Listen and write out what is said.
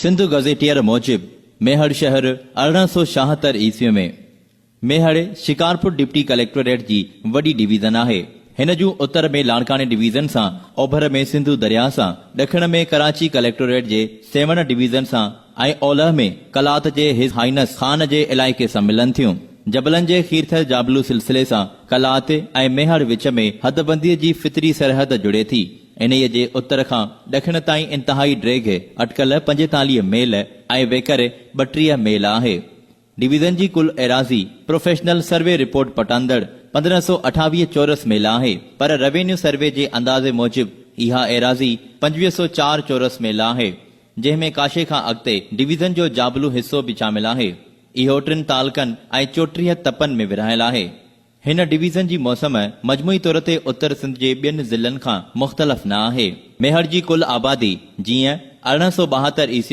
Sindh gazetteer موجب ميهڙ شهر 1876 عيسوي ۾ ميهڙ شڪارپور ڊپٽي ڪليڪٽوريٽ جي وڏي ڊويزن آهي. هن جون اتر ۾ لاڙڪاڻي ڊويزن سان، اوڀر ۾ سنڌو درياهه سان، ڏکڻ ۾ ڪراچي ڪليڪٽوريٽ جي سيوهڻ ڊويزن سان ۽ اولهه ۾ قلات جي his Heinz Khan جي علائقي سان ملن ٿيون. جبلن جي کيرٿر جابلو سلسلي سان قلات ۽ ميهڙ وچ ۾ حدبنديء جي فطري سرحد جڙي ٿي. انهيء جي اتر کان ڏکڻ تائين انتهائي ڊيگهه اٽڪل 45 ميل ۽ ويڪر 32 ميل آهي. ڊويزن جي ڪل ايراضي پروفيشنل سروي رپورٽ پٽاندڙ 1528 چورس ميل آهي، پر روينيو سروي جي اندازي موجب اها ايراضي 2504 چورس ميل آهي، جنهن ۾ ڪاشي کان اڳتي ڊويزن جو جابلو حصو به شامل آهي. اهو ٽن تعلقن ۽ 34 تپن ۾ ورهايل آهي. هن ڊويزن جي موسم مجموعي طور تي اتر سنڌ جي ٻين ضلعن کان مختلف نه آهي. ميهڙ جي ڪل آبادي جيئن 1872 عيسوي.